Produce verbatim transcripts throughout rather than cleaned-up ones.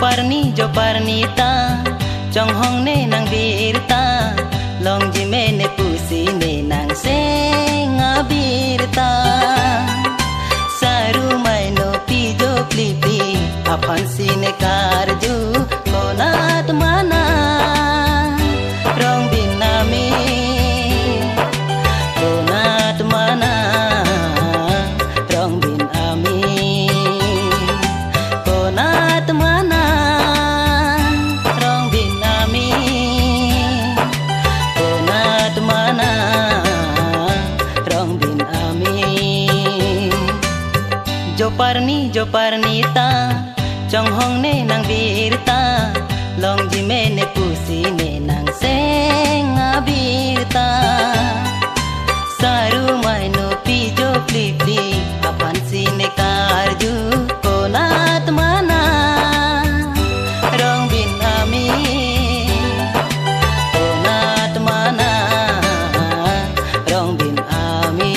Parni jo parni ta, chonghong ne nang birta, longji mene pusi ne nang seng abirta. Saru mai no pi jo plipli, aphan si ne karju, konat mana, Rongbin ami, konat mana, Rongbin ami, konat mana, Rongbin ami, konat mana, Rongbin ami. Jo parni, jo parni ta, chonghong ne nang birta, longji mene pusi ne nang seng abirta. Saru mai no pi jo plipli, aphan si ne karju, konat mana, Rongbin ami, konat mana, Rongbin ami.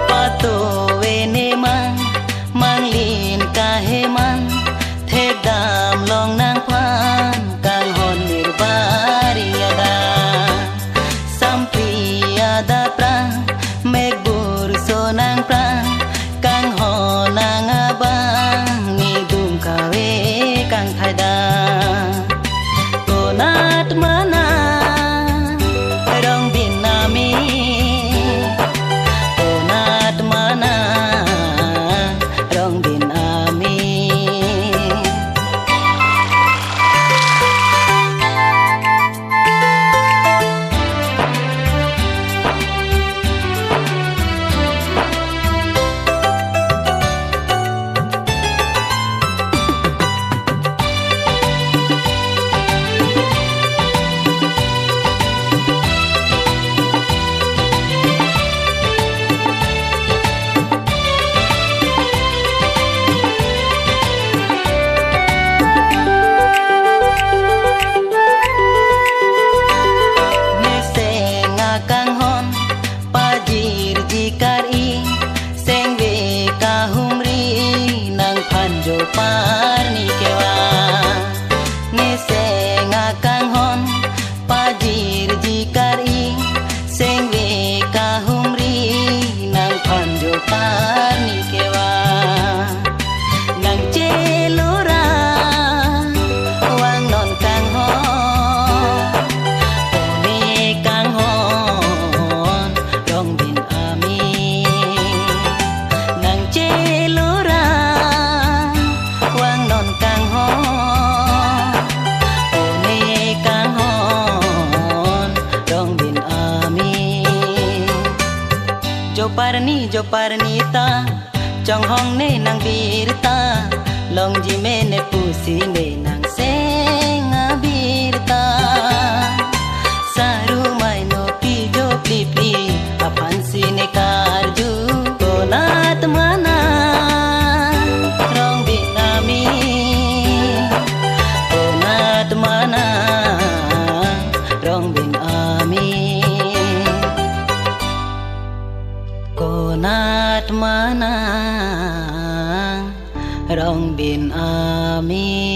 Pato vene mang, manglin kahe man, thekdam long nangphan, kanghon nirbari ada. Sampri ada prang, mek burso nang prang, kanghon nang abang, nidum kave kangthai da. Konat mana, Rongbin ami, konat mana, Rongbin ami. Neseng akanghon pajirji kar-i, sengve kahumri nangphan jo parni kevan. Neseng akanghon pajirji kar-i, sengve kahumri nangphan jo parni kevan. Nang chelora vangnon kanghon, one kanghon, Rongbin ami. Nang chelora vangnon kanghon, one kanghon, Rongbin ami. Jo parni, jo parni ta, chonghong ne nang birta, longji mene pusi ne nang seng abirta. Saru mai no pi jo plipli, aphan si ne karju, konat mana, Rongbin ami, konat mana, Rongbin ami. Konat mana, Rongbin ami.